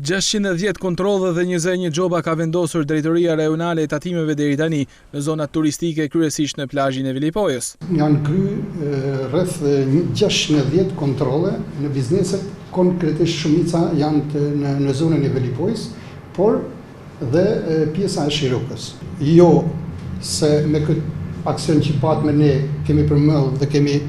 610 kontrolle dhe 21 gjoba ka vendosur Drejtoria Rajonale e Tatimeve deri tani në zonat turistike, kryesisht në plazhin e Velipojës. Janë kry rreth 610 kontrolle në bizneset, konkretisht shumica janë në, në zonën e Velipojës, por dhe pjesa e Shirokës. Jo se me këtë aksion që patëm ne kemi përmbyll dhe kemi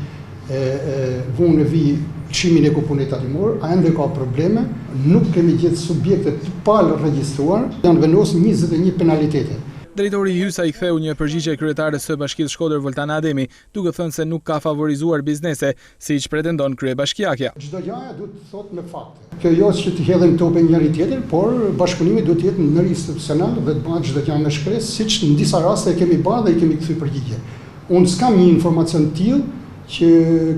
vu në vijë lëshimin e kuponit tatimor, a ende ka probleme, nuk kemi gjetë subjekte të paregjistruar, janë vendosur 21 penalitete. Drejtori Hysa i ktheu një përgjigje kryetares së Bashkisë Shkodër Voltana Ademi, duke thënë se nuk ka favorizuar biznese, siç pretendon kryebashkiakja. Çdo gjë duhet të thotë me fakte. Kjo jo që të hedhim topin njëri tjetër, por bashkëpunimi duhet të jetë ndërinstitucional dhe të bëhet çdo gjë me shkresë, siç në disa raste e kemi bërë dhe i kemi kthyer përgjigje. Unë s'kam një informacion të tillë që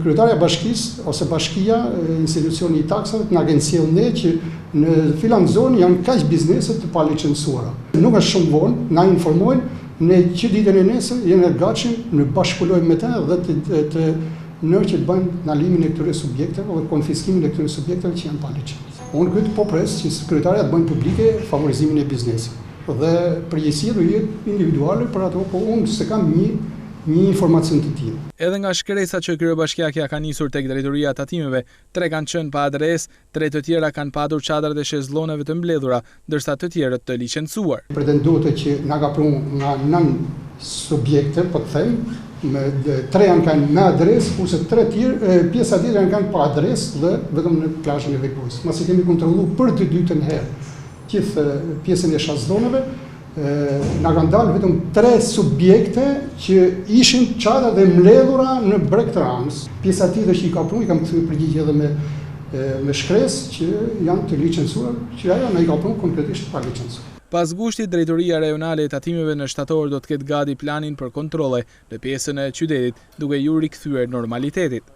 kryetarja e bashkisë ose bashkia, institucioni i taksave të na kenë sjellë ne që në filan zonë janë kaq biznese të palicencuara. Nuk është shumë vonë, na informojnë, ne që ditën e nesër jemi të gatshëm, ne bashkëpunojmë me të dhe të, të në që të bëjmë ndalimin e këtyre subjekteve dhe konfiskimin e këtyre subjekteve që janë pa licencë. Unë këtë po pres që kryetarja të bëjnë publike favorizimin e biznesit dhe përgjegjësia do jetë individuale për ato, po unë s'e kam një një informacion të tillë. Edhe nga shkresat që kryebashkiakja ka nisur tek Drejtoria e Tatimeve, tre kanë qenë pa adresë, tre të tjera kanë patur çadrat e shezloneve të mbledhura, ndërsa të tjerët të licencuar. Pretendohet që na ka pru nga nëntë subjekte, po të them, me tre janë kanë me adresë, kurse tre tjerë, pjesa tjetër janë kanë pa adresë dhe vetëm në plazhin e Velipojës. Masi kemi kontrollu për të dytën herë gjithë pjesën e shezloneve, na kanë dalë vetëm tre subjekte që ishin çadrat e mbledhura në breg të Ranës. Pjesa tjetër që i ka pru, i kam kthyer përgjigje edhe me me shkresë që janë të licencuar, që ajo na i ka pru konkretisht pa licencuar. Pas gushtit, Drejtoria Rajonale e Tatimeve në shtator do të ketë gati planin për kontrolle në pjesën e qytetit, duke iu rikthyer normalitetit.